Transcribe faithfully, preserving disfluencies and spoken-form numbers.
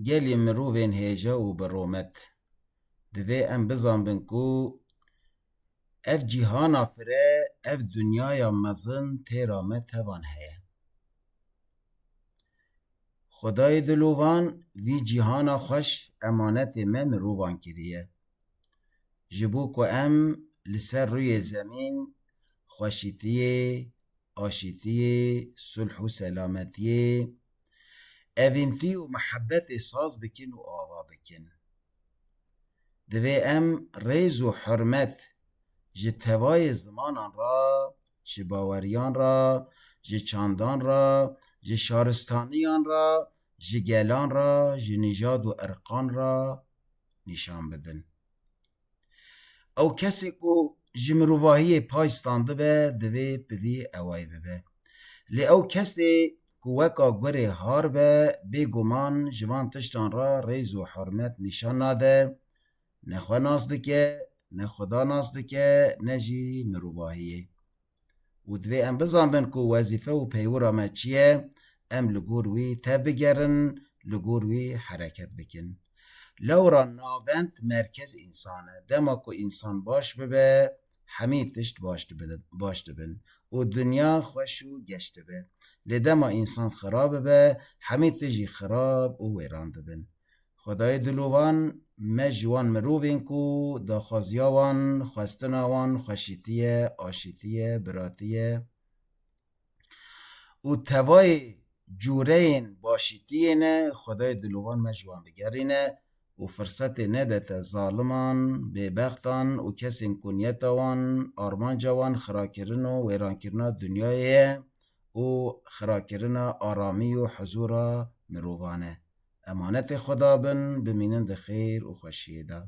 gelê mirovên hêja û bi rûmet. Divê em bizanbin ku ev cîhana fire, ev dinyaya mezin têra me tevan heye. Xwedayê dilovan vî cîhana xweş emanetê me mirovan kiriye. Ji bo ku em li ser rûyê zemîn xweşîtiyê, aşîtiyê, sulh û selametiyê, evîntî û mihebetê saz bikin û ava bikin. Divê em rêz û hurmet ji tevayê zimanan re, ji baweriyan re, ji çandan re, ji şaristaniyan re, ji gelan re, ji nîjad û irqan re nîşan bidin. Ew kesê ku ji mirovahiyê pay standibe, divê bi vî ewayî bibe. Lê ew kesê ku weka gurê har be, bêguman ji van tiştan re rêz û hurmet nîşan nade, ne xwe nas dike, ne Xuda nas dike, ne jî mirovahiyê. Û divê em bizanbin ku wezîfe û peywira me çi ye, em li gor wî tevbigerin, li gor wî hereket bikin. Lewra navend merkez însan e. Dema ku însan baş bibe, hemî tişt baş dibe, baş dibin û dinya xweş û geş dibe. Lê dema însan xirab bibe, hemî tişt jî xirab û wêran dibin. Xwedayê dilovan me ji wan mirovên ku daxwaziya wan, xwestina wan xweşîtî ye, aşîtî ye, biratî ye û tevayê cûreyên başîtiyê ne, Xwedayê dilovan me ji wan bigerîne û firsetê nedete zaliman, bêbextan û kesên ku niyeta wan, armanca wan xirakirin û wêrankirina dinyayê ye û xirakirina aramî û huzûra mirovan e. Emanetê Xweda bin, bimînin di xêr û xweşiyê de.